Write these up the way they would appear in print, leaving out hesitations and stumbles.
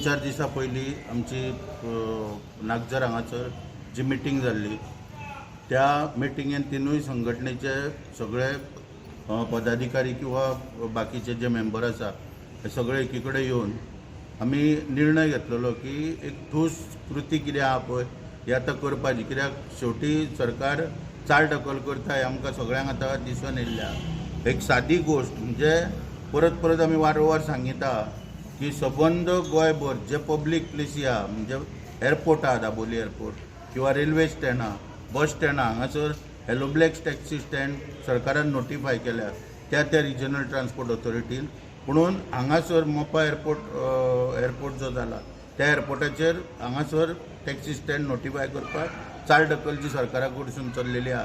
2-4 दिसां पयलीं आमची नागझर हांगासर जी मिटींग जाल्ली त्या मिटिंगेन तिनूय संघटनेचे सगळे पदाधिकारी किंवा बाकीचे जे मेंबर आसा हे सगळे एकी कडेन येवन आमी निर्णय घेतलेलो की एक ठोस कृती कितें आहा पळय ही आतां करपाची, कित्याक शेवटी सरकार चाल ढकल करता हें आमकां सगळ्यांक आतां दिसून येयल्लें आहा. एक सादी गोश्ट म्हणजे परत परत आमी वारंवार सांगिता की सबंद गोंयभर जे पब्लीक प्लेसी आहा, म्हणजे एअरपोर्ट आहा, दाबोली एअरपोर्ट किंवा रेल्वे स्टँड आहा, बस स्टँड आहा, हांगासर येलो ब्लॅक टॅक्सी स्टँड सरकारान नोटिफाय केल्या त्या त्या रिजनल ट्रान्सपोर्ट ऑथॉरिटीन. पुणून हांगासर मोपा एअरपोर्ट जो जाला त्या एअरपोर्टाचेर हांगासर टॅक्सी स्टँड नोटिफाय करपाक चाल ढकल जी सरकारा कडसून चल्लेली आहा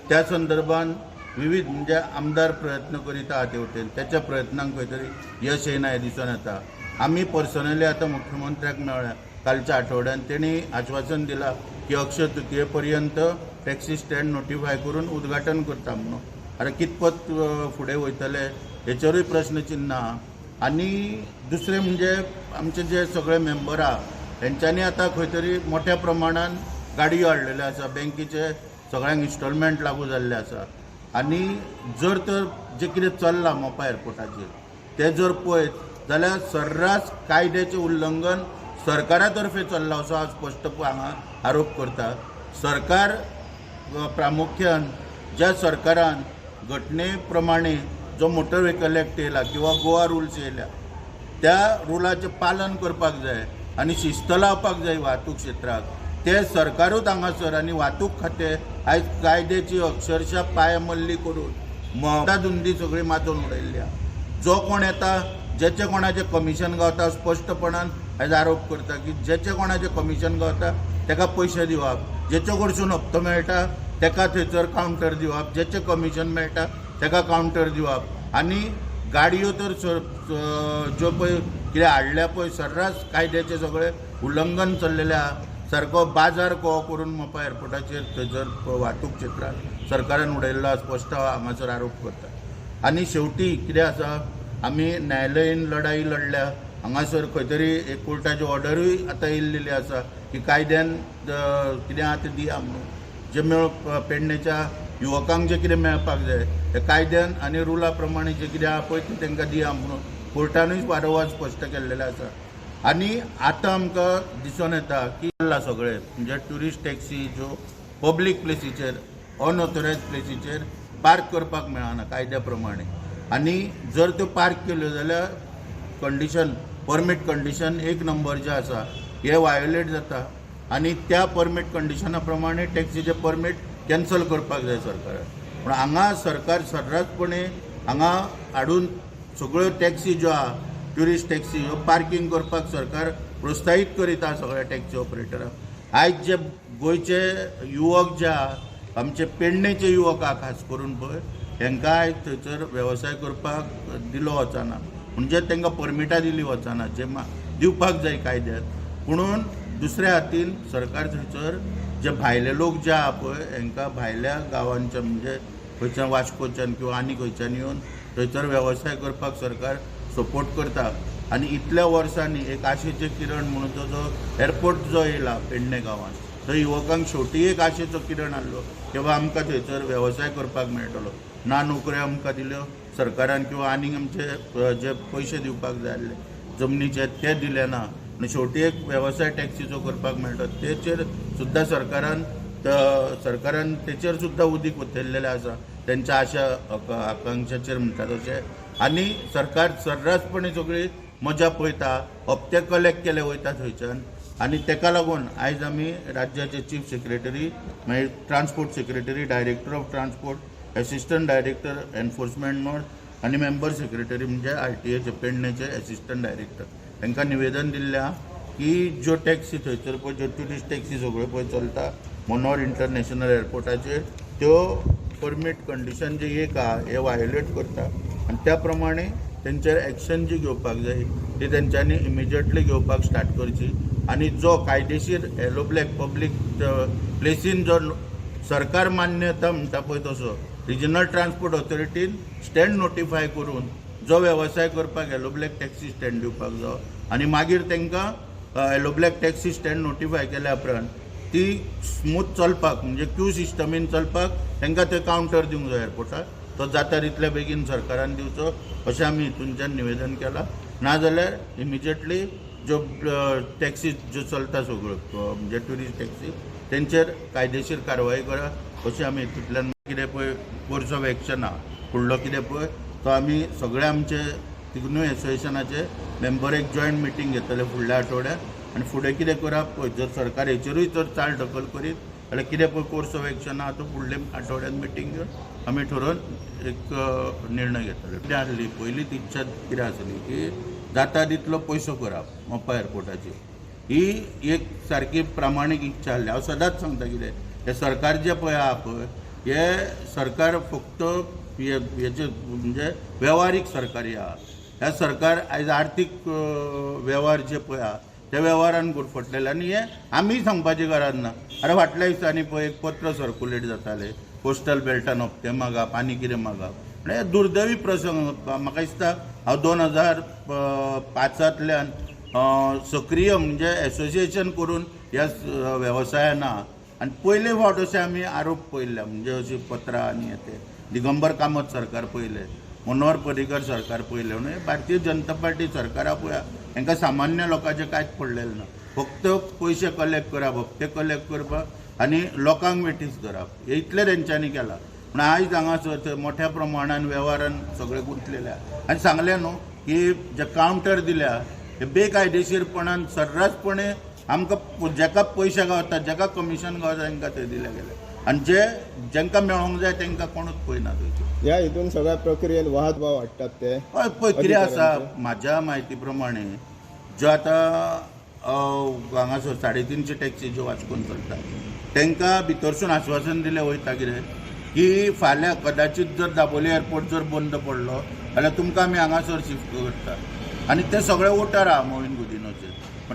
त्या संदर्भान विविध म्हणजे आमदार प्रयत्न करीत आहा तेवटेन, त्याच्या प्रयत्नांक खंय तरी यश येयना हें दिसून येता. आमी पर्सनली आतां मुख्यमंत्र्याक मेळ्ळ्या कालच्या आठवड्यान, तेणी आश्वासन दिलां की अक्षय तृतीये पर्यंत टॅक्सी स्टँड नोटिफाय करून उद्घाटन करता म्हणून. आतां कितपत फुडें वयतले हेचेरूय प्रश्नचिन्ह आहा. आनी दुसरें म्हणजे आमचे जे सगळे मेंबर आहा तेंच्यांनी आतां खंय तरी मोठ्या प्रमाणान गाडयो हाडलेल्यो आसा, बँकेचे सगळ्यांक इन्स्टॉलमेंट लागू जाल्ले आसा. आनी जर तर जें कितें चल्लां मोपा एअरपोर्टाचेर तें जर पळयत जाल्यार सर्रास कायद्याचें उल्लंघन सरकारा तर्फे चल्लां असो हांव स्पश्ट हांगा आरोप करता. सरकार प्रामुख्यान ज्या सरकारान घटने प्रमाणे जो मोटर व्हेकल एक्ट येयला किंवा गोवा रुल्स येयल्या त्या रुलाचें पालन करपाक जाय आनी शिस्त लावपाक जाय वाहतूक क्षेत्राक, ते सरकारूच हांगासर आनी वाहतूक खातें आयज कायद्याची अक्षरशः पायमल्ली करून मताधुंदी सगळी मातोवन उडयल्ली आहा. जो कोण येता जेचे कोणाचें कमिशन गावता स्पश्टपणान आयज आरोप करता की जेचे कोणाचें कमिशन गावता तेका पयशे दिवप, जेचे कडसून हप्तो मेळटा तेका थंयसर कावंटर दिवप, जेचें कमिशन मेळटा तेका कावंटर दिवप. आनी गाडयो तर ज्यो पळय कितें हाडल्या पळय सर्रास कायद्याचें सगळें उल्लंघन चल्लेलें आहा. सारको बाजार को करून मोपा एअरपोर्टाचेर थंयसर वाहतूक क्षेत्रान सरकारान उडयल्लो आहा, स्पश्ट हांगासर आरोप करता. आनी शेवटी कितें आसा, आमी न्यायालयीन लढाई लढल्या, हांगासर खंय तरी एक कोर्टाची ऑर्डरूय आतां येयल्लेली आसा की कायद्यान कितें आहा तें दिया म्हणून, जे मेळ पेडणेच्या युवकांक जें कितें मेळपाक जाय तें कायद्यान आनी रुला प्रमाणे जें कितें आहा पळय तें तांकां दिया म्हणून कोर्टानूय वारंवार स्पश्ट केल्लेलें आसा. आनी आतां आमकां दिसून येता की चल्लां सगळें म्हणजे ट्युरिस्ट टॅक्सी ज्यो पब्लीक प्लेसीचेर अनऑथोरायज प्लेसीचेर पार्क करपाक मेळना कायद्या प्रमाणे, आनी जर त्यो पार्क केल्यो जाल्यार कंडिशन परमीट कंडिशन 1 नंबर जे आसा हे वायोलेट जाता आनी त्या परमीट कंडिशना प्रमाणे टॅक्सीचे परमीट कॅन्सल करपाक जाय सरकारान. पूण हांगा सरकार सर्रासपणे हांगा हाडून सगळ्यो टॅक्सी ज्यो आहा ट्युरिस्ट टॅक्सी ह्यो पार्कींग करपाक सरकार प्रोत्साहीत करीत आहा सगळ्या टॅक्सी ऑपरेटरांक. आयज जे गोंयचे युवक जे आहा, आमचे पेडणेचे युवक आहा खास करून पळय, हेंकां आयज थंयसर वेवसाय करपाक दिलो वचना, म्हणजे तांकां परमिटां दिली वचना जे दिवपाक जाय कायद्यान. पुणून दुसऱ्या हातीन सरकार थंयसर जे भायले लोक जे आहा पळय हेंकां भायल्या गांवांच्या म्हणजे खंयच्यान वास्कोच्यान किंवा आनी खंयच्यान येवन थंयसर वेवसाय करपाक सरकार सपोर्ट करता. आनी इतल्या वर्सांनी एक आशेचें किरण म्हणून तो जो एअरपोर्ट जो येयला पेडणे गांवांत थंय युवकांक शेवटी एक आशेचो किरण आहलो की बाबा आमकां थंयसर वेवसाय करपाक मेळटलो. ना नोकऱ्यो आमकां दिल्यो सरकारान किंवा आनीक आमचे जे पयशे दिवपाक जाय आसले जमनीचे ते दिले ना, आनी शेवटी एक वेवसाय टॅक्सीचो करपाक मेळटा तेचेर सुद्दां सरकारान तेचेर सुद्दां उदीक ओतयल्लेलें आसा तेंच्या आशा आकांक्षाचेर म्हणटा तशें. आनी सरकार सर्रासपणी सगळी मजा पळयता, हप्ते कलेक्ट केले वयता थंयच्यान. आनी तेका लागून आयज आमी राज्याचे चीफ सेक्रेटरी, मागीर transport secretary, director of transport, assistant director enforcement north आनी मेंबर सेक्रेटरी म्हणजे आरटीएचे पेडणेचे एसिस्टंट डायरेक्टर तांकां निवेदन दिल्लें आहा की ज्यो टॅक्सी थंयसर पळय ज्यो ट्युरिस्ट टॅक्सी सगळ्यो पळय चलता मनोहर इंटरनॅशनल एअरपोर्टाचेर त्यो परमीट कंडिशन जे एक आहा हे वायोलेट करता आनी त्या प्रमाणे तेंचेर एक्शन जी घेवपाक जाय ती तेंच्यांनी इमिजिएटली घेवपाक स्टार्ट करची. आनी जो कायदेशीर येलो ब्लॅक पब्लीक प्लेसीन जो सरकार मान्यता म्हणटा पळय तसो रिजनल ट्रान्सपोर्ट ऑथॉरिटीन स्टँड नोटिफाय करून जो वेवसाय करपाक येलो ब्लॅक टॅक्सी स्टँड दिवपाक जावो आनी मागीर तांकां yellow black taxi stand notify केल्या उपरांत ती स्मूथ चलपाक म्हणजे क्यू सिस्टमीन चलपाक तांकां ते कावंटर दिवंक जाय एअरपोर्टार. तो जाता तितल्या बेगीन सरकारान दिवचो अशें आमी हितूनच्यान निवेदन केलां. नाजाल्यार इमिजिएटली ज्यो टॅक्सी ज्यो चलता सगळ्यो म्हणजे ट्युरिस्ट टॅक्सी तेंचेर कायदेशीर कारवाई करा अशें आमी हितूंतल्यान. कितें पळय कोर्स ऑफ एक्शन आहा फुडलो कितें पळय तो आमी सगळे आमचे तिनूय एसोसिएशनाचे मेंबर एक जॉयंट मिटींग घेतले फुडल्या आठवड्यात आनी फुडें कितें करप पळय. जर सरकार हेचेरूय जर चाल ढकल करीत जाल्यार कितें पळय कोर्स ऑफ एक्शन आहा तो फुडल्या आठवड्यात मिटींग घेवन आमी ठरोवन एक निर्णय घेतले. कितें आसली पयलीच इच्छा कितें आसली की जाता तितलो पयसो करप मोपा एअरपोर्टाचेर, ही एक सारकी प्रामाणीक इच्छा आसली. हांव सदांच सांगता कितें हें सरकार जें पळय आहा पळय हें सरकार फक्त हेचे म्हणजे वेव्हारीक सरकार हे आहा. ह्या सरकार आयज आर्थीक वेव्हार जे पळय आहा त्या वेव्हारान गुरफटलेले आनी हें आमी सांगपाची गरज ना. आरे फाटल्या दिसांनी पळय एक पत्र सर्कुलेट जातालें कोस्टल बेल्टान हप्ते मागप आनी कितें मागप, म्हणजे दुर्दैवी प्रसंग. म्हाका दिसता हांव 2005तांतल्यान सक्रीय म्हणजे एसोसिएशन करून ह्या वेवसायान आहा आनी पयले फावट अशें आमी आरोप पळयल्ले म्हणजे अशीं पत्रां आनी हें तें. दिगंबर कामत सरकार पळयलें, मनोहर पर्रीकर सरकार पळयलें, म्हणून भारतीय जनता पार्टी सरकारां पळया हांकां सामान्य लोकांचें कांयच पडलेलें ना. फक्त पयशे कलेक्ट करप, हप्ते कलेक्ट करपाक आनी लोकांक वेटीस करप, हें इतलें तेंच्यांनी केलां. पूण आयज हांगासर थंय मोठ्या प्रमाणान वेव्हारान सगळे गुंतलेले आहा आनी सांगलें न्हू की जे कावंटर दिल्या हे बेकायदेशीरपणान सर्रासपणे आमकां जेका पयशे गावता जेका कमिशन गावता तांकां थंय दिले गेले आनी जे जेंकां मेळोंक जाय तांकां कोणूच पळयना थंयचे. ह्या हितून सगळ्या प्रक्रियेन वाद भाव हाडटात ते हय पळय कितें आसा अधिकाऱ्यांचे. म्हाज्या म्हायती प्रमाणे ज्यो आतां हांगासर 350 टॅक्सी ज्यो वास्कोन चलता तांकां भितरसून आश्वासन दिलें वयता कितें की फाल्यां कदाचीत जर दाबोली एअरपोर्ट जर बंद पडलो जाल्यार तुमकां आमी हांगासर शिफ्ट करता आनी ते सगळे वोटर आहा मोहीन गुदिनोचे,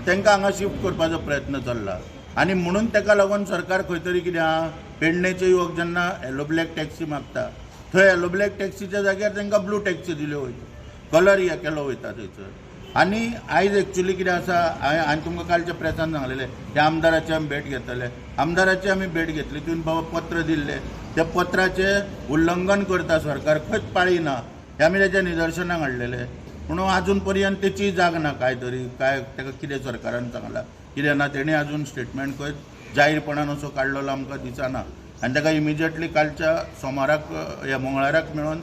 तांकां हांगा शिफ्ट करपाचो प्रयत्न चल्ला आनी म्हणून ताका लागून सरकार खंय तरी कितें आहा पेडणेचे युवक जेन्ना येलो ब्लॅक टॅक्सी मागता थंय येलो ब्लॅक टॅक्सीच्या जाग्यार तांकां ब्लू टॅक्सी दिल्यो वयता, कलर हे केलो वयता थंयसर. आनी आयज एक्चुली कितें आसा हांवें तुमकां कालच्या प्रेसान सांगलेलें त्या आमदाराची आमी भेट घेतले, आमदाराची आमी भेट घेतली, तुवें बाबा पत्र दिल्लें त्या पत्राचें उल्लंघन करता सरकार खंयच पाळी ना हें आमी तेच्या निदर्शनाक हाडलेलें. म्हणून आजून पर्यंत तेची जाग ना काय तरी काय ताका कितें सरकारान सांगलां कितें ना तेणी आजून स्टेटमेंट खंयच जाहीरपणान असो काडलेलो आमकां दिसना आनी ताका इमिजिएटली कालच्या सोमाराक ह्या मंगळाराक मेळोन